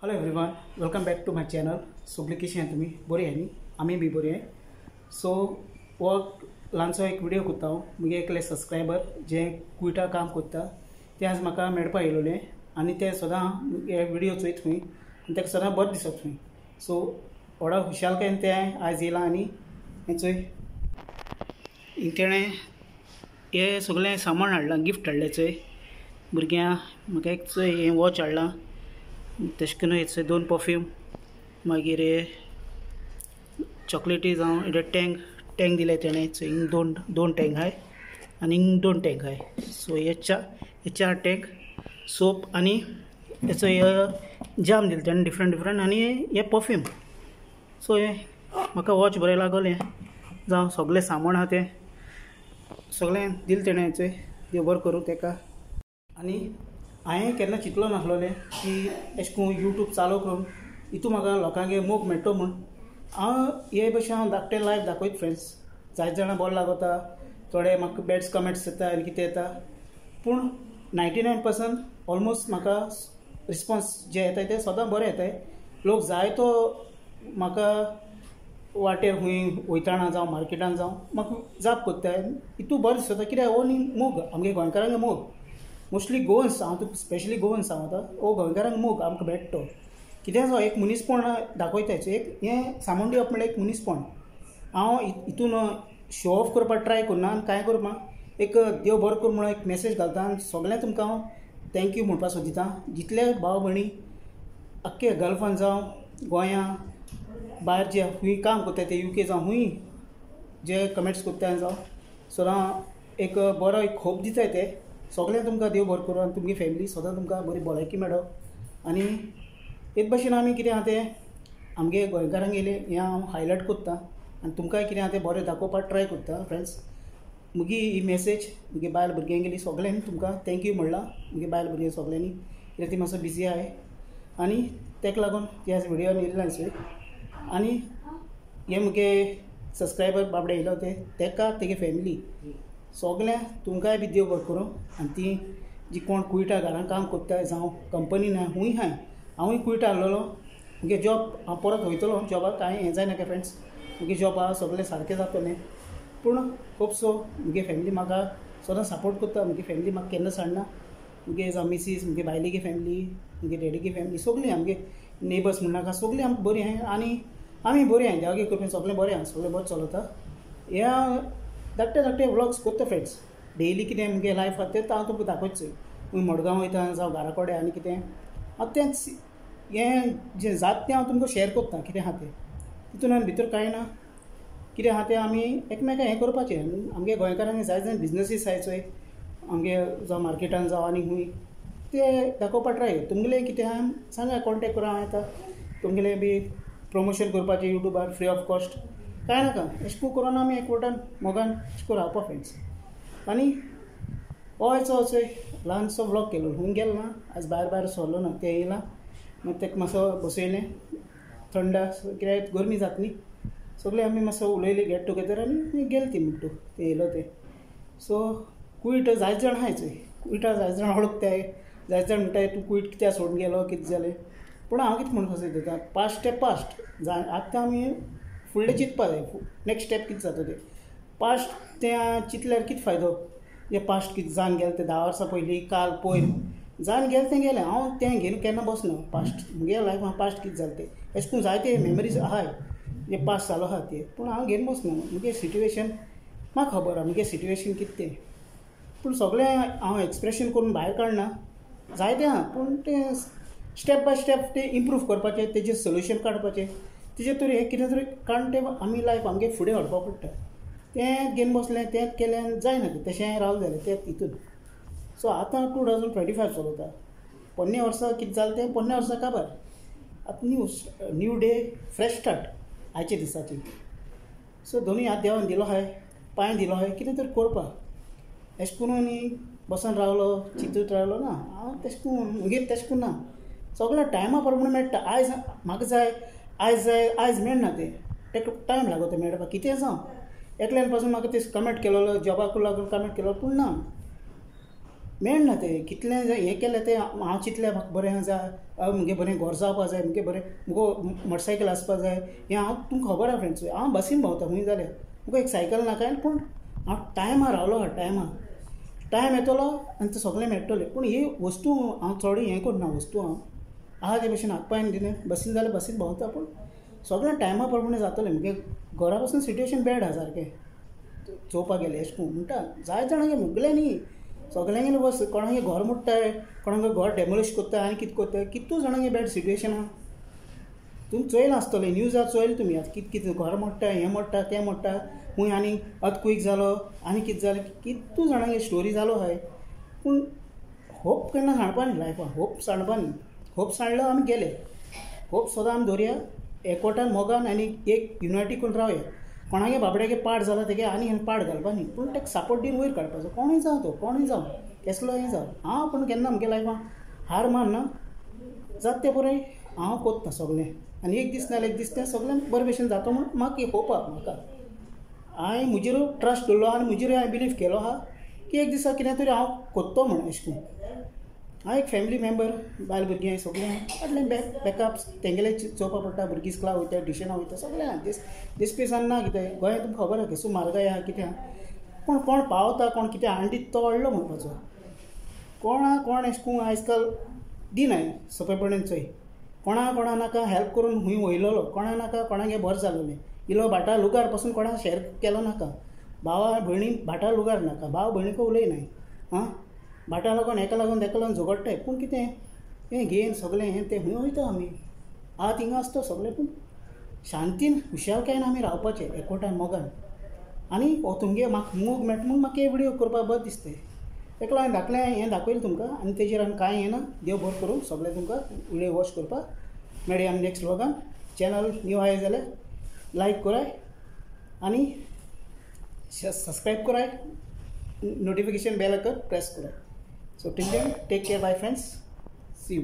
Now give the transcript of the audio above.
Hello everyone, welcome back to my channel. सगळीं कशीं आहात तुमी? बरी आहाय न्ही? आमी बी बरी आहाय. सो हो ल्हानसो एक व्हिडियो करता हांव. मुगे एकले सबस्क्रायबर जे कुयटा काम करता ते आज म्हाका मेळपा येयलोले आनी ते सदां हे व्हिडियो चोयत खंय आनी ताका सदां बरें दिसत खंय. सो व्हडा खुशालकायेन ते आयज येयलां आनी हें चोय तेणें हें सगळें सामान हाडलां, गिफ्ट हाडलें चोय भुरग्यां. म्हाका एक चोय हें वॉच हाडलां, तशें करून हें दोन परफ्यूम, मागीर चॉकलेटी जावं हे टँक टँक दिले तेणें. हिंग दोन दोन टँक आहाय आनी हिंग दोन टँक आहाय. सो हे चार टँक सोप आनी हेचो जाम दिले तेणें डिफरंट डिफरंट आनी हे परफ्यूम. सो हे म्हाका वॉच बरें लागोलें, जावं सगळें सामान आहा तें सगळें दिलें तेणें. चोय देव बरें करूं तेका. आनी हांवें केन्ना चिंतलो नासलोलें की एशें करून यूट्यूब चालू करून हितू म्हाका लोकांगे मोग मेळटलो म्हूण. हांव हे भशेन हांव धाकटें लायफ दाखयत फ्रेंड्स. जायते जाणां बरो लागता, थोडे म्हाका बॅड कमेंट्स येता आनी कितें येता, पूण 99% ऑलमोस्ट म्हाका रिस्पोन्स जे येताय ते सदां बरें येताय. लोक जायतो म्हाका वाटेर खंय वयताना जावं मार्केटान जावं म्हाका जाप कोत्ताय, हितू बरें दिसता. कित्याक हो न्ही मोग आमगे गोंयकारांगे मोग, मोस्टली गोवन्स, हांव तुका स्पेशली गोवन्स सांगता, हो गोंयकारांक मोग आमकां भेटतो. कितें जावं एक मनीसपण दाखयता, एक हें सामान दिवप म्हणल्यार एक मनीसपण. हांव हितून शो ऑफ करपाक ट्राय करना आनी कांय करपा, एक देव बरो कर म्हणून एक मॅसेज घालता आनी सगळ्यांक तुमकां हांव thank you म्हणपाक सोदिता. जितले भाव भयणी आख्खे गल्फान जावं गोंया भायर जे खूंय काम करता ते युके जावं खूंय जे कमेंट्स करता जावं सदां एक बरो एक होप दिताय ते सगळें तुमकां देव बरो करूं आनी तुमगे फॅमिली सदां तुमकां बरी भलायकी मेळो. आनी एक भशेन आमी कितें आहा तें आमगे गोंयकारांगेलें हें हांव हायलायट करता आनी तुमकांय कितें आहा तें बरें दाखोवपाक ट्राय करता फ्रेंड्स. मुगे ही मॅसेज मुगे बायल भुरग्यांगेली सगळ्यांनी तुमकां thank you म्हणलां. मुगे बायल भुरगीं सगळ्यांनी, कित्याक ती मातसो बिजी आहाय आनी ताका लागून ती आज व्हिडियोन येयल्ली आसली. आनी हे मुगे सबस्क्रायबर बाबडे येयलो ते तेका तेगे फॅमिली सगळ्यां तुमकांय बी देव बरो करूं. आनी ती जी कोण कुयटा घरान काम करता जावं कंपनीन आहा खूंय आहाय, हांवूय कुयटा आहलोलो मुगे जॉब हांव परत वयतलो जॉबाक, कांय हें जायनाका फ्रेंड्स. मुगे जॉब आहा सगळें सारकें जातलें, पूण खुबसो मुगे फॅमिली म्हाका सदां सपोर्ट करता. मुगे फॅमिली म्हाका केन्ना सांडना. मुगे जावं मिसीस, मुगे बायलेगे फॅमिली, मुगे डॅडीगे फॅमिली, सगळीं आमगे नेबर्स म्हणनाका सगळीं आमकां बरीं आहाय आनी आमी बरीं आहाय. देवागे कृपेन सगळें बरें आहा, सगळें बरें चलता. ह्या धाकटे धाकटे व्लॉग्स करता फ्रेंड्स. डेली कितें मुगे लायफ आहा तें हांव तुमकां दाखयत. चोय मडगांव वयता जावं घरा कडेन आनी कितें हांव तेंच हें जें जाता तें हांव तुमकां शेअर करता कितें आहा तें. तितून आनी भितर कांय ना, कितें आहा तें आमी एकमेकां हें करपाचें. आमगे गोंयकारांक जाय जाय बिजनसीस आहाय चोय आमगे जावं मार्केटान जावं आनी खूंय ते दाखोवपाक ट्राय. तुमगेलें कितें आहा सांगा, कॉन्टेक्ट करूं हांव येता. तुमगेलें बी प्रमोशन करपाचें यूट्यूबार फ्री ऑफ कॉस्ट, कांय नाका. एशें करून करून आमी एकवटान मोगान एशें करून रावपा फ्रेंड्स. आनी हो आयचो चोय ल्हानसो व्लॉग केलो, खूंय गेलो ना आज, भायर भायर सरलो ना, तें येयलां मागीर ताका मातसो बसयलें थंड कित्याक गरमी जाता न्ही. सगळीं आमी मातसो उलयली गेट टुगेदर आनी गेले ती म्हणटा तें येयलो तें. सो कुयट जायते जाण आहाय चोय, कुयटा जायते जाण वळखताय, जायते जाण म्हणटाय तूं कुयट कित्याक सोडून गेलो, कितें जालें. पूण हांव कितें म्हणपाक सोदता, पास्ट तें पास्ट, आतां आमी फुडलें चिंतपा जाय, नेक्स्ट स्टेप कितें जाता तें. पास्ट तें चिंतल्यार कितें फायदो, जें पास्ट कितें जावन गेलें तें 10 वर्सां पयलीं काल पयर जावन गेलें तें गेलें. हांव तें घेवन केन्ना बसना पास्ट मुगे लायफान पास्ट कितें जालें तें एशें करून जायते मेमरीज आहाय जे पास्ट जालो आहा ते, पूण हांव घेवन बसना. मुगे सिट्युएशन म्हाका खबर आहा, मुगे सिट्युएशन कितें तें, पूण सगळें हांव एक्सप्रेशन करून भायर काडना, जायतें आहा, पूण तें स्टेप बाय स्टेप तें इम्प्रूव करपाचें, तेजें सोल्युशन काडपाचें, तेजें तरी हें कितें तरी काडून तें आमी लायफ आमगे फुडें व्हरपाक पडटा. तें घेवन बसलें तें केलें जायना तें, तशें रावलें जाल्यार तें हितून. सो आतां 2025 चलता, पोन्ने वर्सां कितें जालें तें पोन्ने वर्सां काबार. आतां new new day fresh start आयच्या दिसाची. सो दोनूय हात देवान दिलो आहाय, पांय दिलो आहाय, कितें तरी करपाक. एशें करून न्ही बसून रावलो चिंतूत रावलो ना हांव तशें करून मुगेर तशें करून ना, सगळें टायमा प्रमाणे मेळटा. आयज म्हाका जाय, आयज जाय, आयज मेळना तें, ताका टायम लागता मेळपाक. कितें जावं एकल्यान पासून म्हाका ते कमेंट केलेलो, जॉबाक लागून कमेंट केलो, पूण ना मेळना तें कितलें हें केलें तें हांव चिंतलें म्हाका बरें जाय, मुगे बरें घर जावपा जाय, मुगे बरें मुगो मोटरसायकल आसपा जाय, हें हांव तुमकां खबर आहा फ्रेंड्स. हांव बसीन भोंवता खूंय जाल्यार, मुगो एक सायकल नाका, पूण हांव टायमार रावलो आहा, टायमार टायम येतलो आनी तें सगळें मेळटलें. पूण ही वस्तू हांव चड हें करना, वस्तू हांव आहा ते भशेन हात पांयन दिलें बसीन जाल्यार बसीन भोंवता, पूण सगळें टायमा प्रमाणें जातलें. मुगे घरा पासून सिट्युएशन बॅड आहा सारकें चोवपाक गेलें अशें करून म्हणटा जायते जाणांगे मुगलें न्ही सगळ्यांगेलें बस, कोणागे घर मोडटाय, कोणागे घर डेमोलिश कोत्ताय आनी कितें कोत्ताय, कितू जाणांगे बॅड सिट्युएशन आहा. तुमी चोयलां आसतलें न्यूजार चोयलें तुमी आतां कितें कितें घर मोडटा, हें मोडटा, तें मोडटा, खूंय आनी अर्थक्वेक जालो आनी कितें जालें, कितू जाणांगे स्टोरी जालो हय. पूण होप केन्ना सांडपा न्ही लायफान, होप सांडपा न्ही, होप सांडलो आमी गेले. होप सदां आमी दवरया एकवटान मोगान आनी एक युनायटी करून रावया. कोणागे बाबड्यागे पाड जाला तेगे आनी पाड घालपा न्ही, पूण ताका सपोर्ट दिवन वयर काडपाचो, कोणूय जावं तो, कोणूय जावं, केसलोय जावं. हांव पूण केन्ना म्हगे लायफान हार मानना, जाता तें बरें हांव कोत्ता सगळें, आनी एक दीस नाल्यार एक दीस तें सगळें बरे भशेन जाता म्हूण म्हाका होप आहा. म्हाका हांवें म्हजेर ट्रस्ट दवरलो आनी म्हजेर हांवें बिलीव केलो आहा की एक दिसा कितें तरी हांव कोत्तो म्हूण. अशें करून हांव एक फॅमिली मेम्बर, बायल भुरगीं सगळें फाटल्यान बॅकअप तेंगेलें चोवपा पडटा, भुरगीं स्कुला वयता, ट्युशनां वयता, सगळें आहा. दिसपेसान ना कितें गोंयांत तुमकां खबर आहा केसो म्हारगाय आहा कितें आहा, पूण कोण पावता कोण कितें हाडून दिता तो व्हडलो म्हणपाचो. कोणा कोण अशें करून आयज काल दिनाय सोंपेपणान चोय, कोणा कोणा नाका हेल्प करून खूंय वयलेलो, कोणा नाका कोणागे बरें जालोलें, इलो भाटा लुगार पासून कोणाक शेअर केलो नाका, भावा भयणी भाटा लुगार नाका, भाव भयणीक उलयनाय, आं भाटा लागून एका लागून तेका लागून झगडटाय, पूण कितें हें घेन सगळें हें तें खूंय वयता आमी आहा थिंगा आसता सगळें, पूण शांतीन खुशालकायेन आमी रावपाचें एकवटान मोगान. आनी हो तुमगे म्हाका मोग मेळटा म्हूण म्हाका हे विडियो करपाक बरें दिसता, तेका लागून धाकलें हें दाखयलें तुमकां आनी तेजेर आनी कांय येना. देव बरें करूं सगळें तुमकां विडियो वॉच करपाक. मेळया आमी नेक्स्ट व्लॉगान. चॅनल न्यू आहा जाल्यार लायक कराय आनी सबस्क्रायब कराय, नोटिफिकेशन बेल आयकॉन प्रेस कराय. So till then, take care, bye friends, see you.